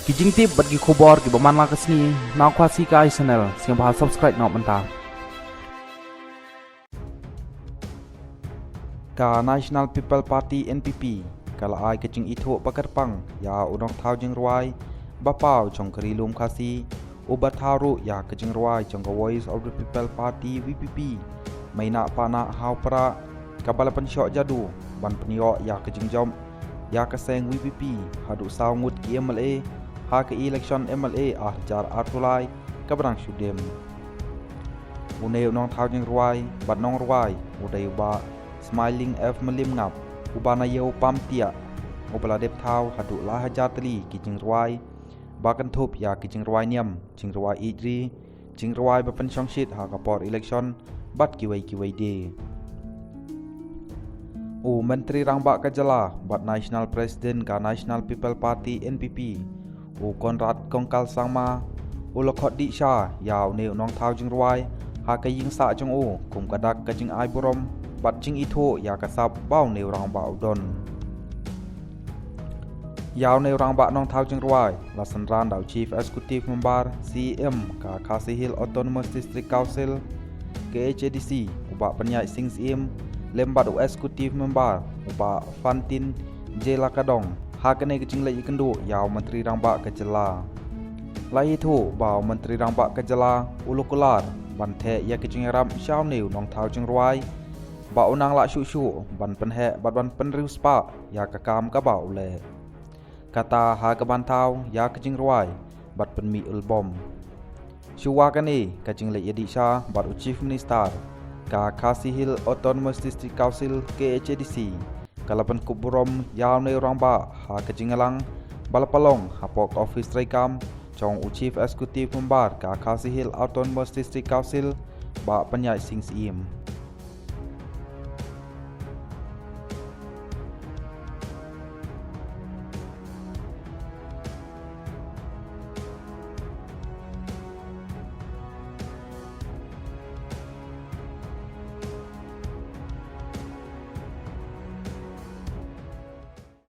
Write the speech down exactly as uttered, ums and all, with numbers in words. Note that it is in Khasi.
Ki jingtip bad ki khubor kiba man la ka sngi na Khasi Ka Ai Channel, sngewbha subscribe noh mynta. Ka National People Party, N P P, ka la ai ka jingithuh ba kyrpang ïa u nongthaw jingrwai ba paw jong ka Ri Lum Khasi, uba thaw ruh ïa ka jingrwai jong ka Voice of the People Party, V P P, Maïnah Pahnah Hawpra, kaba la pynshoh jadu ban pynïoh ïa ka jingjop ïa ka seng V P P haduh saw ngut ki M L A ha ka election M L A ar hajar arphew lai kaba dang shu dem. Une u nongthaw jingrwai bad nongrwai u dei u Bah Smiling F Mylliemngap, uba na Ïew Pamtiah, uba la dep thaw haduh lai hajar tylli ki jingrwai ba kynthup ïa ki jingrwai niam, jingrwai ïeit ri, jingrwai ba pynshongshit ha ka por election bad kiwei kiwei de. U Myntri Rangbah ka jylla bad National President ka National People Party, N P P, u Conrad Kongkal Sangma, u la khot dih sha ïa une u nongthaw jingrwai ha ka ïing sah jong u kum ka dak ka jingai burom bad jingithuh ïa ka sap ba une u rangbah u don. Ïa une u rangbah nongthaw jingrwai la synran da u Chief Executive Member, C E M, ka Khasi Hills Autonomous District Council, K H A D C, u Bah Pynïaid Sing Syiem, lem bad u Executive Member, u Bah Fantin J Lakadong, ha kane ka jingleit ïakynduh ïa u Myntri Rangbah ka jylla. La ïathuh ba u Myntri Rangbah ka jylla u la kular ban theh ïa ka jingïarap sha une u nongthaw jingrwai ba u nang lah shuh shuh ban pynheh bad ban pynriewspah ïa ka kam kaba u leh, kata ha kaban thaw ïa ka jingrwai bad pynmih album. Shuwa kane ka jingleit ïadih sha bad u Chief Minister ka Khasi Hills Autonomous District Council, K H A D C, ka la pynkup burom ïa une u rangbah ha ka jingïalang ba la pynlong hapoh ka office treikam jong u Chief Executive Member ka Khasi Hills Autonomous District Council, Bah Pynïaid Sing Syiem.